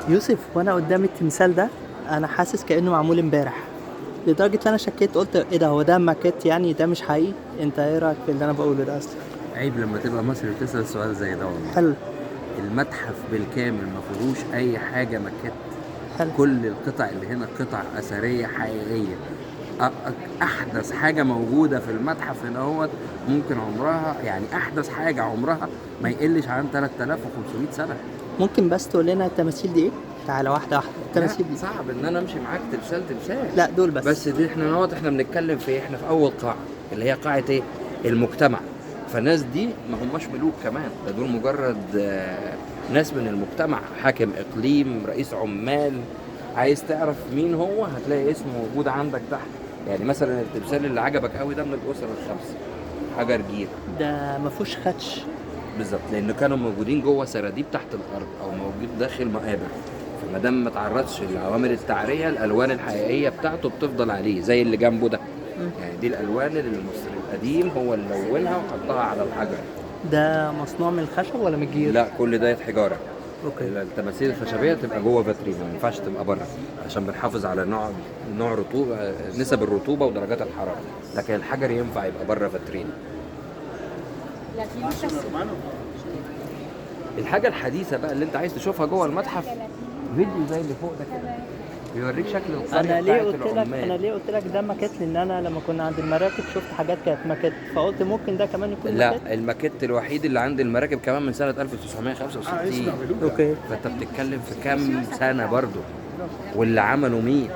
يوسف، وانا قدام التمثال ده انا حاسس كانه معمول امبارح، لدرجة ان انا شكيت قلت ايه ده، هو ده ماكيت يعني، ده مش حقيقي. انت ايه رايك في اللي انا بقوله ده اصلا؟ عيب لما تبقى مصري وتسأل سؤال زي ده والله. حلو. المتحف بالكامل ما فيهوش اي حاجة ماكيت. حلو. كل القطع اللي هنا قطع اثرية حقيقية. احدث حاجة موجودة في المتحف هنا هو ممكن عمرها، يعني احدث حاجة عمرها ما يقلش عن 3500 سنة. ممكن بس تقول لنا التماثيل دي ايه؟ تعالى واحدة واحدة. التماثيل لا، دي صعب ان انا امشي معاك تمثال تمثال. لا دول بس. بس دي احنا نقعد، احنا بنتكلم في ايه؟ احنا في اول قاعة اللي هي قاعة ايه؟ المجتمع. فالناس دي ما هماش ملوك كمان، ده دول مجرد ناس من المجتمع، حاكم اقليم، رئيس عمال. عايز تعرف مين هو هتلاقي اسمه موجود عندك تحت. يعني مثلا التمثال اللي عجبك قوي ده من الاسر الخمسة، حجر جير. ده ما فيهوش خدش. بالظبط، لان كانوا موجودين جوه سراديب تحت الارض او موجود داخل مقابر، فما دام ما تعرضش لعوامل التعريه الالوان الحقيقية بتاعته بتفضل عليه، زي اللي جنبه ده. يعني دي الالوان اللي المصري القديم هو اللي لونها وحطها على الحجر. ده مصنوع من الخشب ولا من الجير؟ لا، كل ده حجارة. okay. التماثيل الخشبية تبقى جوه فاترين، ما ينفعش تبقى بره عشان بنحافظ على نوع رطوبة، نسب الرطوبة ودرجات الحرارة، لكن الحجر ينفع يبقى بره فاترين. الحاجة الحديثة بقى اللي انت عايز تشوفها جوه المتحف، فيديو زي اللي فوق ده كده بيوريك شكل القرية انا ليه بتاعت قلت لك العمال. انا ليه قلت لك ده ماكيت؟ لان انا لما كنا عند المراكب شفت حاجات كانت ماكيت، فقلت ممكن ده كمان يكون ماكيت. لا، الماكيت الوحيد اللي عند المراكب كمان من سنة 1965. okay. فانت بتتكلم في كام سنة برضو، واللي عمله مين؟